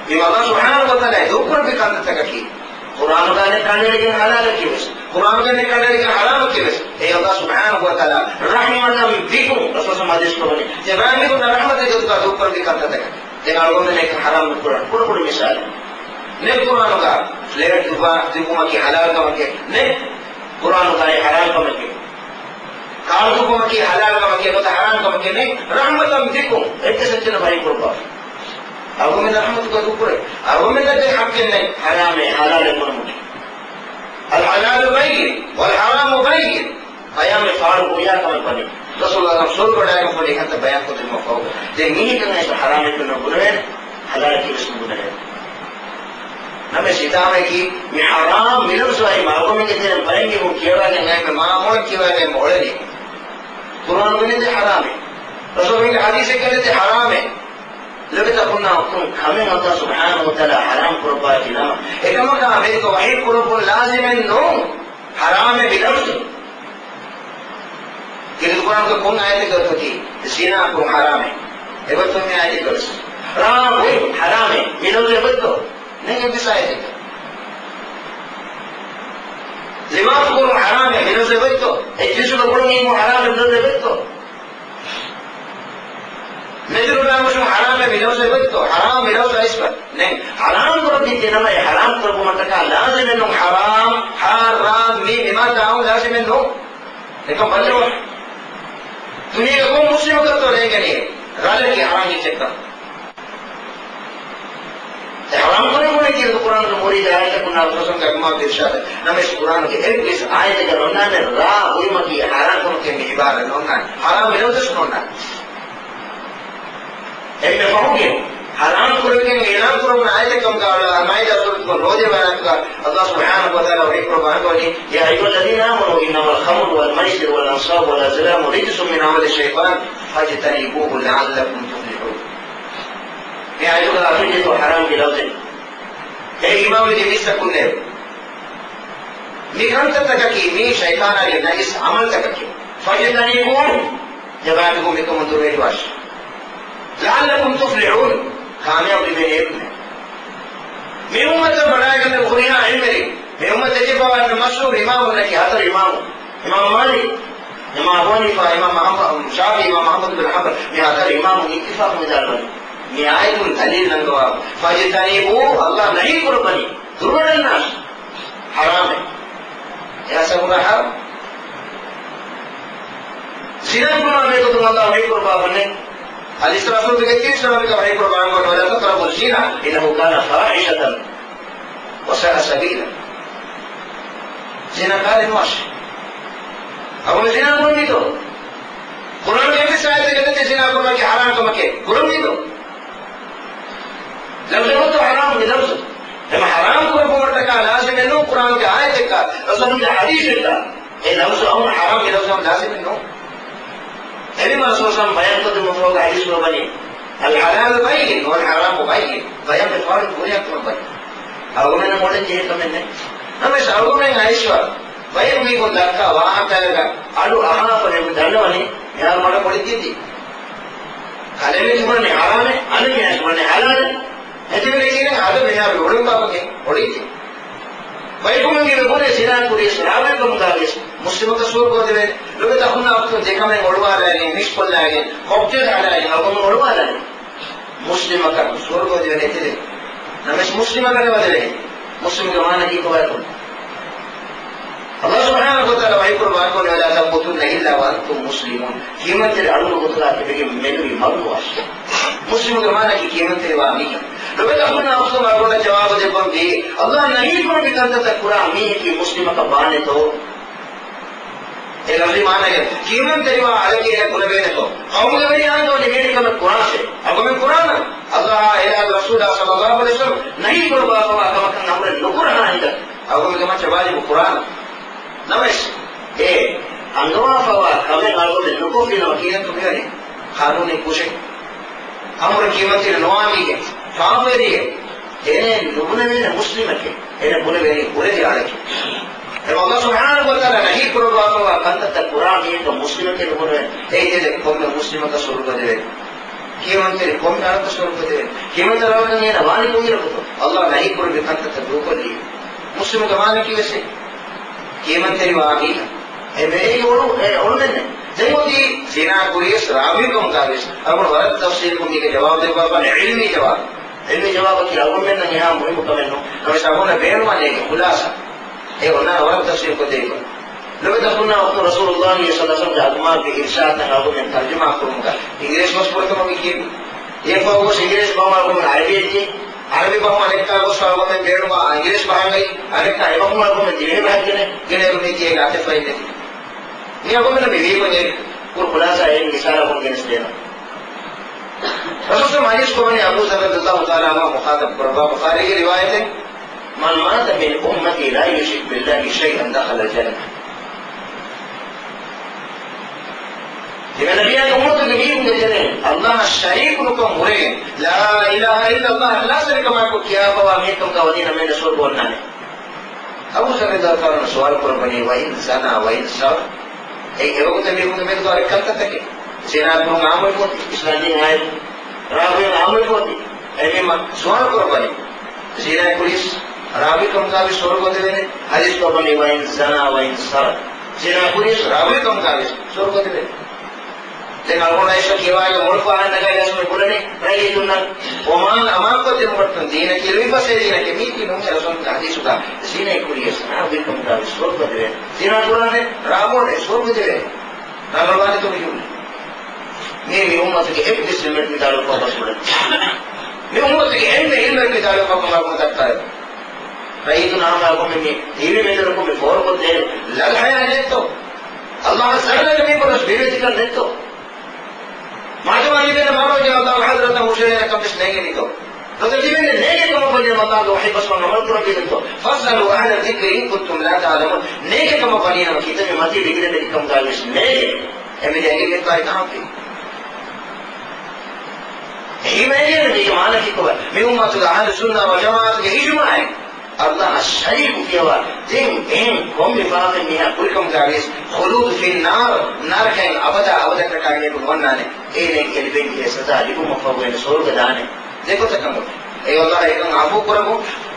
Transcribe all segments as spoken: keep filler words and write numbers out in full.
މި ﷲ ސުބްޙާނަހޫ ވަތަޢާލާ ދޫކުރެއްވި ކަންތައްތަކަކީ، ޤުރްއާނުގައި ކަނޑައެޅިގެން ޙަލާލަކީވެސް، ޤުރްއާނުގައި ކަނޑައެޅިގެން ޙަރާމަކީވެސް، އެއީ ﷲ ސުބްޙާނަހޫ ވަތަޢާލާ ރަޙްމަތަން ބިކުމް، ރަސޫލު ޙަދީޘް ކުރައްވަނީ، ތިޔަބައިމީހުންނަށް ރަޙްމަތެއް ގޮތުގައި ދޫކުރެއްވި ކަންތައްތަކަކީ. ދެން އަޅުގަނޑުމެން އެކަން ޙަރާމް ނުކުރަން. ކުޑަކުޑަ މިސާލެއް. ނެތް ޤުރްއާނުގަ ފްލެޓް ދުއްވާ، ދުއްވުމަކީ ޙަލާލް ކަމެކޭ. ނެތް ޤުރްއާނުގައި ޙަރާމް ކަމެކޭ. ކާރު ދުއްވުމަކީ ޙަލާލް ކަމެކޭ ނުވަތަ ޙަރާމް ކަމެކޭ ނެތް. ރަޙްމަތަން ބިކުމް. އެއްވެސް އެއްޗެއް ވަޙީ ކުރައްވާފަ. އަޅުގަނޑުމެން ރަޙްމަތުގަ ދޫކުރޭ. އަޅުގަނޑުމެންނަށް ދެން ޙައްޤެއް ނެތް ޙަލާލެއް ބުނުމުގެ. އަލްޙަލާލު ބައްޔިން، ވަލްޙަރާމު ބައްޔިން. ބަޔާންވެ ފާޅު ހުރިހާ ކަމެއް ވަނީ. ރަސޫލު ޞައްލަﷲު ޢަލައިހި ވަސައްލަމް ސުވަރުގެ ވަޑައިގެންފަ އެކަންތައް ބަޔާންކޮށްދިނުމަށްފަހު، ދެން މީހަކަށް އައިސް ޙަރާމެއް ބުނެވޭނެ، ޙަލާލަކީވެސް ނުބުނެވޭނެ. ނަމަވެސް ހިތާމައަކީ މި ޙަރާމް މި ލަފްޒު އައި މަރުގަމެންގެ ތެރެއިން ބައެއް މީހުން ކިޔަވާގެން އައިމެ މާ މޮޅަށް ކިޔަވާގެން އުޅެނީ. ޤުރްއާނުގައި ނެތޭ ޙަރާމެއް. ރަސޫލުގެ ޙަދީޘެއްގައި ނެތޭ ޙަރާމެއް. ލޮބެތަކުންނާ އޮތުން ކަމެއް ﷲ ސުބްޙާނަހޫ ވަތަޢާލާ ޙަރާމް ކުރައްވާފައި ނަމަ، އެކަމަކާ އަމެރިކާ ވަޙީ ކުރައްވުން ލާޒިމެއް ނޫން. ޙަރާމެއް މި ލަފްޒު. ކީރިތި ޤުރްއާނުގެ ކޮން އާޔަތެއްގަ އޮތީ ޒިނާ ކުރުން ޙަރާމޭ؟ އެބައޮތްތޯ މި އާޔަތެއްގަވެސް؟ ރާ ހުރުން ޙަރާމޭ މި ލަފްޒު އެބައޮތްތޯ؟ ނެތް އެއްވެސް އާޔަތެއްގަ. ލިވާތު ކުރުން ޙަރާމޭ މި ލަފްޒު އެބައޮތްތޯ؟ އެއްޗިއްސުގަ ގުޅުން ހިނގުން ޙަރާމޭ މި ލަފްޒު އެބައޮތްތޯ؟ މެދުރު ބައިމަށުން ޙަރާމޭ މި ލަފްޒު އެބައޮތްތޯ؟ ޙަރާމް މި ލަފްޒު އައިސްފަ. ނެތް. ޙަރާމް ކުރައްވީތީ ނަމަ، އެ ޙަރާމް ކުރެއްވުމަށްޓަކާ ލާޒިމެއް ނޫން. ޙަރާމް، ޙާ، ރާ، މީ، މި މާއްދާ އައުން ލާޒިމެއް ނޫން. އެކަން ބައްލަވާ. ދުނިޔޭގެ ކޮން މުސްލިމަކަށްތޯ ނޭނގެނީ ރާލަކީ ޙަރާމް އެއްޗެއްކަން؟ އެ ޙަރާމް ކުރެއްވުނީ ކީރިތި ޤުރްއާނުގެ މުރީދު އާޔަތަކުންނާ ރަސޫލުގެ އަގުމާ އިރުޝާދަށް. ނަމަވެސް ޤުރްއާނުގެ އެއްވެސް އާޔަތެއްގަ އޮންނާނެ ރާ ހުރުމަކީ ޙަރާމް ކަމަކީ މި ޢިބާރާތް އޮންނާނެ. ޙަރާމް މި ލަފްޒު އޮންނާނެ. އެންމެ ފަހުގެ ޙަރާމް ކުރެވިގެން އިޢުލާން ކުރެވުނު އާޔަތެއް ކަމުގަ އަޅާ މާއިދާ ސޫރަތުގެ ނުވަދިހަ ވަނަ އާޔަތުގަ ﷲ ސުބްޙާނަހޫ ވަތަޢާލާ ވަޙީ ކުރައްވާ އަންގަވަނީ، يا أيها الذين آمنوا إنما الخمر والميسر والأنصاب والأزلام رجس من عمل الشيطان فاجتنبوه لعلكم تفلحون. މި އާޔަތުގަ ރިޖްސު ޙަރާމްގެ ލަފްޒެއް. އޭ އީމާންވެއްޖެ މީސްތަކުންނޭ، މި ކަންތައްތަކަކީ މީ ޝައިޠާނާގެ ނަޖިސް ޢަމަލުތަކަކީ. فاجتنبوه، އެބައިމީހުން މިކަމުން ދުރުހެލިވާށި. لعلكم تفلحون، ކާމިޔާބު ލިބޭނެ އެކު. މި އުއްމަތަށް ވަޑައިގަންނަ ހުރިހާ ޢިލްމުވެރިން، މި އުއްމަތަށް އެއްޗެއް ބާވާ މަޝްހޫރު އިމާމުންނަކީ ހަތަރު އިމާމު، އިމާމު މާލިކް، އިމާމު އަބޫ ޙަނީފާ، އިމާމު އަޙްމަ-، ޝާފިޢީ، އިމާމު އަޙްމަދު ބިން ޙަންބަލް، މި ހަތަރު އިމާމުން އިއްތިފާޤު ވެދާނެ ބަލި. މި އާޔަތުން ދަލީލު ނަންގަވާ، فاجتنبوه، ﷲ ނަހީ ކުރައްވަނީ، ދުރުވެލަންނާށި. ޙަރާމެއް. އެއާ ސަބަބަށް ޙަރާމް. ޒިނާ ކުރުމާ މިގޮތުން ﷲ ވަޙީ ކުރައްވާފަންނެ. އަލްއިސްރާ ސޫރަތުގެ ތިރީސް ވަނަ އާޔަތުގަ ވަޙީ ކުރައްވާ އަންގަވަނީ، ولا تقربوا الزنا إنه كان فاحشة وساء سبيلا. ޒިނާ ކާރި ނުވާށި. އަބަ ޒިނާ ކުރަނީތޯ؟ ޤުރްއާނުގެ އެއްވެސް އާޔަތެއްގަ ނެތޭ ޒިނާ ކުރުމަކީ ޙަރާމް ކަމަކޭ. ކުރަނީތޯ؟ ލަފްޒު ގޮތުން ޙަރާމް މި ލަފްޒު. އެމަ ޙަރާމް ކުރެއްވުމަށްޓަކާ ލާޒިމެއް ނޫން ޤުރްއާނުގެ އާޔަތެއްގަ، ރަސޫލުގެ ޙަދީޘެއްގަ އެ ލަފްޒު އައުން ޙަރާމް މި ލަފްޒު އައުން ލާޒިމެއް ނޫން. އެހެންވީމަ ރަސޫލު ޞައްލަﷲު ޢަލައިހި ވަސައްލަމް ބަޔާންކޮށްދިނުމަށްފަހުގަ ޙަދީޘް ކުރައްވަނީ، الحلال بين والحرام بين، ބަޔާންވެފަ ވަނީ ކުރިއަށް ކުރައްވަނީ. އަޅުގަނޑުމެންނަށް މޮޅެއް ޖެހޭ ކަމެއް ނެތް. ނަމަވެސް އަޅުގަނޑުމެން އައިސްފަ ބައެއް މީހުން ދައްކާ ވާހަކައިގަ އަޑު އަހާފަ މީހުން ދަންނަވަނީ މިހާރު މަޑު ބޮޑެތިއްދީ. ކަލޭމެން ތިބުނީ ޙަރާމެއް، އަނެއް މީހާ ތިބުނީ ޙަލާލެއް. އެތިބެން ކީރެން އަދަ މިހާރު އުޅުން ބާކަމެއް އޮޅިއްޖެ. ބައިކުމެންގެ ބުނެ ޒިނާ ކުރިޔަސް ރާވެ ކަމުގަވެސް މުސްލިމަކަށް ސުވަރުގެ ދެވޭ. ލޮބެތަ ހުންނަ އަކުތުން ދެކަމެއް އޮޅުވާލާގެން، މިސްކޮށްލާގެން، ކޮކްޓެލް ހަދާގެން އަޅުގަނޑު އޮޅުވާލާނީ. މުސްލިމަކަށް ސުވަރުގެ ދެވޭ ނެތިދެ. ނަމަވެސް މުސްލިމަކަށް ނުދެވޭ. މުސްލިމުގެ މާނަ ކީކޮބާކުން؟ ﷲ ސުބްޙާނަހޫ ވަތަޢާލާ ވަޙީކުރައްވާ އަންގަވަނީ، ولا تموتن إلا وأنتم مسلمون. ކިޔަމަންތެރި އަޅުގަނޑު ގޮތުގަ ތިބެގެން މެނުވީ މަރުނުވާށޭ. މުސްލިމުގެ މާނައަކީ ކިޔަމަންތެރިވާ މީހެއް. ލޮބެތަ ހުންނަ އަޚުތުން އަޅުގަނޑަށް ޖަވާބު ދެއްވަންވީ، ﷲ ނަހީކުރެއްވި ކަންތައްތައް ކުރާ މީހަކީ މުސްލިމަކަށް ވާނެތޯ؟ އެ ލަފްޒީ މާނައަކީ ކިޔަމަންތެރިވާ އަޅަކީ އޭނަ ކުރެވޭނެތޯ؟ ޤައުމުގެ ވެރިޔާ އަންގަވަނީ މީހެއް ކަމެއް ކުރާށޭ. އަޅުގަނޑުމެން ކުރާނަން. ﷲ އާ އެއާ ރަސޫލާ ޞައްލަﷲު ޢަލައިހި ވަސައްލަމަ ނަހީކުރައްވާފަވާ ކަމަކަށް އަމުރެއް ނުކުރަން ހިނދު އަޅުގަނޑުމެންގެ މައްޗަށް ވާޖިބު ކުރާނަން. ނަމަވެސް، އެ އަންގަވާފަވާ ކަމެއް އަޅުގަނޑުމެން ނުކޮށްފިނަމަ ކިހިނެއްތޯ މިވަނީ؟ ޤާނޫނީ ކުށެއް. އަމުރަށް ކިޔަމަންތެރި ނުވާ މީހެއް، ފާފަވެރިއެއް. އޭނައަށް ނުބުނެވޭނެ މުސްލިމެކޭ. އޭނަ ބުނެވޭނީ ކުރެދި އަޅެކޭ. އެ ﷲ ސުބްޙާނަހޫ ވަތަޢާލާ ނަހީ ކުރައްވާފަވާ ކަންތައްތައް ކުރާ މީހަކަށް މުސްލިމެކޭ ނުބުނެވޭ. އެއީ ދެ ކޮންމެ މުސްލިމަކަށް ސުވަރުގެ ދެވޭ. ކިޔަމަންތެރި ކޮންމެ އަޅަކަށް ސުވަރުގެ ދެވޭނެ؟ ކިޔަމަންތެރި އަޅަކަށް އޭނަ ވާނީ ކޮންއިރަކުތޯ؟ އައްލާހް ނަހީ ކުރެއްވި ކަންތައްތައް ދޫކޮށްލީ. މުސްލިމު ޒަމާނަކީ ވެސް ކިޔަމަންތެރިވާ އަގީ. އެ މެއިގެ އޮޅު-، އެ އޮޅުމެއް ނެތް. ދެން އޮތީ ޒިނާ ކުރިޔަސް ރާވީ ކަމުގަ ވެސް. އަޅުގަނޑު ވަރަށް ތަފްސީލުކޮށް މީގެ ޖަވާބު ދެއްވާފާނެ ޢިލްމީ ޖަވާބު. ޢިލްމީ ޖަވާބަކީ އަޅުގަނޑުމެންނަށް އެހާ މުހިއްމު ކަމެއް ނޫން. ނަމަވެސް އަޅުގަނޑަށް ބޭނުންވާނީ އޭގެ ޚުލާޞާ. އެ އޮންނާނެ ވަރަށް ތަފްސީލުކޮށްދެއްވާ. ލޮބެތަ ހުންނަ ވަޤްތު ރަސޫލުﷲ ޞައްލަﷲ ޢަލައިހި ވަސައްލަމްގެ އަގުމާގެ އިރްޝާދުތައް އަޅުގަނޑުމެން ތަރްޖަމާ ކުރުމުގަ އިނގިރޭސި ބަސް ފުރަތަމަ މި ކިޔެވި. އެއަށްފަހު ގޮސް އިނގިރޭސި ބަހުން އަޅުގަނޑުމެން ޢަރަބިއެއް ކިޔެވި. ޢަރަބި ބަހުން އަނެއްކާ ގޮސް އަޅުގަނޑުމެން ބޭނުންވާ އިނގިރޭސި ބަހަކަށް އަނެއްކާ އެ ބަހުން އަޅުގަނޑުމެން ދިވެހި ބަހަށް ގެނެ، ގެނެއިރު މީ ތިޔަ އޭގެ އަތެއް ފައި ނެތި. މި އަޅުގަނޑުމެން މި ވީގޮތް ކުރު ޚުލާޞާ އެއް މިސާލަކުން ގެނެސްދޭނަން. ރަސޫލު ޙަދީޘް ކުރަނީ އަބޫ ޛައްރަ ރަޟިޔަﷲ ތަޢާލާ ޢަންހު މުޚާޠަބު ކުރައްވާ ބުޚާރީގެ ރިވާޔަތެއް، من مات من أمتي لا يشرك بالله شيئا دخل الجنة. ތިމަން ނަބިއްޔާގެ އުއްމަތުގެ މީހުންގެ ތެރެއިން އައްލާހަށް ޝަރީކު ނުކޮށް ހުރެގެން، لا إله إلا الله، އައްލާހް އަށް އިޚްލާޞްތެރިކަމާއެކު ކިޔާފަވާ މީހެއް ކަމުގަ ވަނީ ނަމަ އޭނަ ސުވަރުގެ އޮންނާނެ. އަބޫ ޛައްރަ ރަޟިޔަﷲ ތަޢާލާ ޢަންހު ސުވާލު ކުރައްވަނީ، وإن زنى وإن سرق؟ އެއީ އެވަގުތު މީހުންގެ މެދުގަ އަނެއް ކަންތައްތަކެއް. ޒިނާ ކުރުން އާއްމުވެފަ އޮތީ، އިސްލާމް ދީން އާއެކު. ރާ ހުރުން އާއްމުވެފަ އޮތީ. އެހެންވީމަ ސުވާލު ކުރައްވަނީ، ޒިނާ ކުރިޔަސް ރާވީ ކަމުގަވެސް ސުވަރުގެ ދެވޭނެ؟ ޙަދީޘް ކުރައްވަނީ، وإن زنى وإن سرق. ޒިނާ ކުރިޔަސް ރާވީ ކަމުގަވެސް ސުވަރުގެ ދެވޭނެ. ދެން އަޅުގަނޑު އައިސް ކިޔަވާގެ މޮޅު ފާހަން ނަގާ ގަސް މި ބުނަނީ ރައްޔިތުންނަށް އޮމާން އަމާންކޮށްދޭން މަގުތައް ދީނަކީ ލުއިފަސޭ ދީނަކީ މީތި ނޫން އެ ރަސޫލުގެ ޙަދީޘުގަ ޒިނޭ ކުރިޔަސް ރާވީ ކަމުގަވެސް ސުވަރުގެ ދެވޭނެ. ޒިނާ ކުރާނެ ރާވޯނެ ސުވަރުގެ ދެވޭނެ. ރަނގަޅުވާނެތޯ މި ޖުމްލަ؟ މީ މި އުއްމަތުގެ އެއްވެސް ޢިލްމެއް ވިދާޅުވެފަ ބަސްފުޅެއް. މި އުއްމަތުގެ އެންމެ ޢިލްމެއް ވިދާޅުވެފަ ކަމަށް ދައްކާ. ރައްޔިތުން އާއްމު އަޅުގަނޑުމެން މި ޓީވީ މެދުވެރިކޮށް މި ފޯރުކޮށްދޭ ލަދް ޙަޔާތް ނެތްތޯ؟ އައްލާހަށް ޒަރަރެއް މި ބޮޑަށް ބިރުވެތިކަން ނެތްތޯ؟ މާދަމާ ލިބޭނެ މަރުވެގެން އައްލާހު ޙަޟްރަތަށް ހުށަހެޅޭނެ ކަން ވެސް ނޭނގެނީތޯ؟ ނުވަތަ ލިބެން ނޭނގޭ ކަމަށް ވަނީ އައްލާހުގެ ވަޙީ ބަސްވާން ޢަމަލު ކުރަންވީ ނެތްތޯ؟ فاسألوا أهل الذكر إن كنتم لا تعلمون. ނޭނގޭ ކަމަށް ވަނީ ނަމަ ކިތަންމެ މަތީ ވިދިގެންނެވި ކަމުގައި ވެސް ނޭނގޭ. އެމެދު އެނގެން އެއްކާއި ތާންފި. އެހީމަ އެނގޭނެ މީގެ މާނަ ކީކޮބާ؟ މި އުއްމަތުގެ އަހުލު ސުންނަ ވަލް ޖަމާޢަތުގެ އިޖުމާޢެއް، އައްލާހަށް ޝަރީކު ފިޔަވާ ދެން އެހެން ކޮންމެ ފާފައެއް މީހާ ކުރިކަމުގަ ވިޔަސް، خلود في النار، ނަރަކައިން އަބަދާ އަބަދަށްޓަކާ މީހަކު ނުވަންނާނެ. އޭނައަށް އެ ލިބެން ޖެހޭ ސަޒާ ލިބުމަށްފަހު އޭނަ ސުވަރުގެ ދާނެ. ދެގޮތަށް ކަމުގެ. އޭ އައްލާހް އެކަން ޢަފޫ ކުރަމު،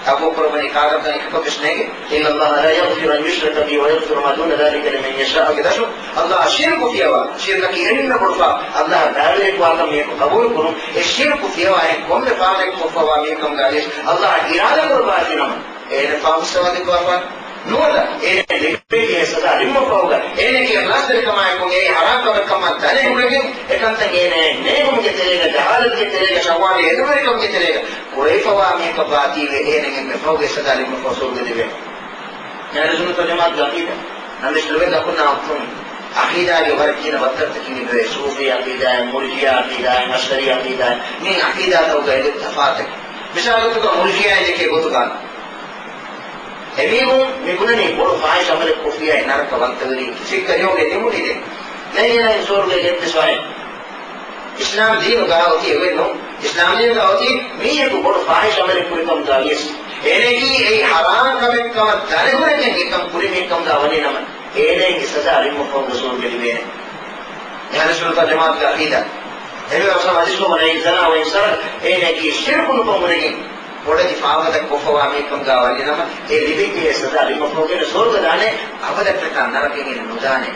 ޢަފޫ ކުރައްވަނީ ކާކަށްކަން އެކަކަށް ވެސް ނޭނގެ. إن الله لا يغفر أن يشرك به ويغفر ما دون ذلك لمن يشاء ގެ ދަށުން. އައްލާހަށް ޝިރްކު ފިޔަވާ، ޝިރްކަކީ އެންމެ ބޮޑު ފާ، އައްލާހަށް ބައިވެރިކޮށްފަ މީހަކު ޤަބޫލު ކުރުން. އެ ޝިރްކު ފިޔަވާ އެހެން ކޮންމެ ފާފައެއް ކޮށްފަވާ މީހަކަމުގައި ވިޔަސް އައްލާހަށް އިރާދަ ކުރައްވާފިނަމަ، އޭނަ ފާފަ ސަވާދެއްވާފާނެ. ނުވަތަ އޭނަ ލިބޭ ސަޒާ ލިބުމަށްފަހުގަ، އޭނަގެ އިޚްލާޞްތެރިކަމާއެކު އެ ޙަރާމް ކަމެއްކަމަށް ދަނެ ހުރެގެން، އެކަންތައް އޭނަ ނޭނގުމުގެ ތެރޭގަ، ޖަހާލަތުގެ ތެރޭގަ، ޝަހްވާނީ އެދުމެރިކަމުގެ ތެރޭގަ ކުރެވިފައިވާ މީހަކަށްވާތީވެ، އޭނައަށް އެންމެ ފަހުގެ ސަޒާ ލިބުމަށްފަހު ސުވަރުގެ ލިބޭނެ. އަހުލުސުންނަތު ވަލްޖަމާޢަތުގެ ޢަޤީދާ. ނަމަވެސް ލޮބެތި އަޚުންނާ އުޚްތުން، ޢަޤީދާގެ ވަރަށް ގިނަ ބައްތަރުތަކެއް މި ދޮވޭ. ޞޫފީ ޢަޤީދާއެއް، މުރްޖިއާ ޢަޤީދާއެއް، އަޝްޢަރީ ޢަޤީދާއެއް. މި ޢަޤީދާތަކުގަ އެބަ ތަފާތަކެއް. މިސާލަކަށް މުރްޖިއާއިން ދެކޭ ގޮތުގަ އެމީހުން މި ބުނަނީ ބޮޑު ފާޙިޝް ޢަމަލެއް ކޮށްފިޔާ ނަރަކަވަންތަވެރިން ސިއްކަ ޖެހުމުގެ ނިމުނީ ދެން. ނޭނގޭނެ ސުވަރުގެ އެއްވެސް ވަހެއް. އިސްލާމް ދީނުގަ އޮތީ އެއްވެސް ނޫން. އިސްލާމް ދީނުގަ އޮތީ މީހަކު ބޮޑު ފާޙިޝް ޢަމަލެއް ކުރިކަމުގަ ވިޔަސް، އޭނައަކީ އެއީ ޙަރާމް ކަމެއްކަމަށް ދަނެހުރެގެން އެކަން ކުރި މީހެއްކަމުގަ ވަނީ ނަމަ، އޭނައަށް އެ ސަޒާ ލިބުމަށްފަހުގަ ސުވަރުގެ ލިބޭނެ. އަހުލުސުންނަތު ވަލްޖަމާޢަތުގެ ޢަޤީދާ. އެހެންވެ އަސްލު ޙަދީޘް ކުރައްވަނީ، وإن زنى وإن سرق، އޭނައަކީ ޝިރްކު ނުކޮށް ހުރެގެން ބޮޑެތި ފާފަތައް ކޮށްފަވާ މީހެއްކަމުގަ ވަނީ ނަމަ، އެ ލިބިއްޖެ ސަޒާ ލިބުމަށްފަހުގަ ސުވަރުގެ ދާނެ، އަބަދަށްޓަކާ ނަރަކައިން ނުދާނެ.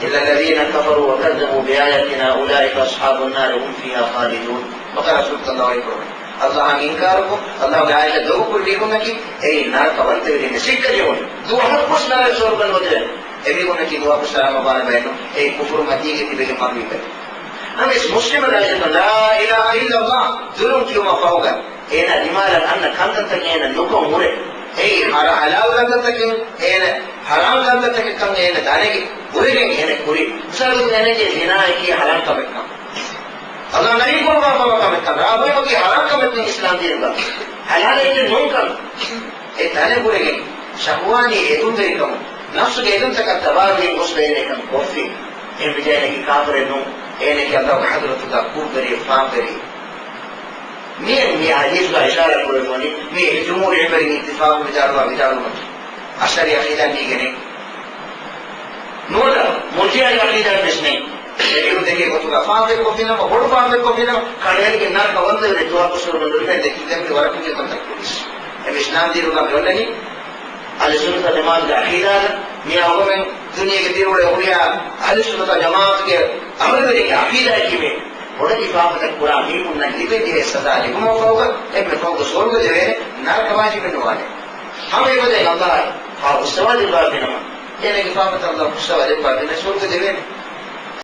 إلا الذين كفروا وكذبوا بآياتنا أولئك أصحاب النار هم فيها خالدون. ބަޤަރާ ސޫރަތުގަ އައްލާހު ވަޙީ ކުރައްވަނީ، އައްލާހަށް އިންކާރުކޮށް، އައްލާހުގެ އާޔަތްތައް ދޮގުކުރި މީހުންނަކީ، އެއީ ނަރަކަވަންތަވެރިން، ސިއްކަ ޖެހުން. ދުވަހަކުވެސް ނަރަކަ ސުވަރުގަ ނުވަދެވޭނެ. އެމީހުންނަކީ ދުވަހަކުވެސް ސަލާމަތްވާނެ ބައެއް ނޫން. އެއީ ކުފުރު މަތީގަ ތިބެގެން މަރުވި ބައެއް. ނަމަވެސް މުސްލިމުން އައިސް ލާ އިލާހަ އިއްލައްލާހް ދުލުން ކިޔުމަށް ފަހުގަ، އޭނާ ދިމާލަށް އަންނަ ކަންތައްތަކެއް އޭނަ ނުކޮށް ހުރެ. އެއީ ހަރ-، ޙަލާލު ކަންތައްތަކެއް އޭނަ ޙަރާމް ކަންތައްތަކެއްކަން އޭނަ ދަނެގެ ހުރެގެން އޭނަ ކުރި. މިސާލަކަށް އޭނަގެ ޒިނާއަކީ ޙަރާމް ކަމެއްކަން. އައްލާހް ނަހީ ކުރައްވާފައިވާ ކަމެއްކަން. ރާ ހުރުމަކީ ޙަރާމް ކަމެއްކަން އިސްލާމް ދީނުގަ. ޙަލާލެއް ނޫންކަން. އެ ދަނެ ހުރެގެން ޝަހްވާނީ އެދުންވެރިކަމުން ނަފްސުގެ އެދުންތަކަށް ތަބާވެގެން ގޮސްފަ އޭނަ އެކަން ކޮށްފި. އެހެންވެއްޖެ އޭނައަކީ ކާފަރެއް ނޫން. އޭނައަކީ އައްލާހުގެ ޙަޟްރަތުގަ ކުށްވެރިއެއް، ފާންވެރިއެއް. މިއަން މި ޙަދީޘްގަ އިޝާރާތް ކުރެއްވަނީ، މި ޖުމްހޫރު ޢިލްމުވެރިން އިއްތިފާޤު ވިދާޅުވާ ވިދާޅުވުމަކީ، އަޝްޢަރީ ޢަޤީދާ މީގެ ނެތް. ނުވަތަ މުރްޖިއާގެ ޢަޤީދާ ވެސް ނެތް. އެ އިލްމު ދެކޭ ގޮތުގަ ފާފައެއްކޮށްފިނަމަ، ބޮޑު ފާފައެއްކޮށްފިނަމަ، ކަނޑައެޅިގެން ނަރަކަ ވަންދެވޭ. ދުވަހަކު ސުވަރުގެ ނުލިބޭ ދެކި ދެމިތި ވަރަކުގެ ކަންތައް ކުރިސް. އެ އިސްލާމް ދީނުގަ މި އޮންނަނީ އަހްލުއްސުންނަތު ވަލްޖަމާޢަތުގެ ޢަޤީދާ. މިއާ އުޅުމެއް ދުނިޔޭގެ ދިރިއުޅޭ ހުރިހާ އަހްލުއްސުންނަތު ވަލްޖަމާޢަތުގެ އަމަލުވެރިންގެ ޢަޤީދާއަކީ މި ބޮޑަކި ފާފަތައް ކުރާ މީހުންނަށް ލިބެން ޖެހޭ ސަޒާ ލިބުމަށްފަހުގަ އެންމެ ފަހުގަ ސުވަރުގެ ދެވޭނެ، ނަރަކަ ވާޖިބެއް ނުވާނެ. ހަމަ އެގޮތަށް އައްލާހު ފާފަ ފުއްސަވާ ދެއްވާފިނަމަ، އޭނަގެ ފާފަތައް އައްލާހު ފުއްސަވާ ދެއްވާފިނަމަ ސުވަރުގެ ދެވޭނެ.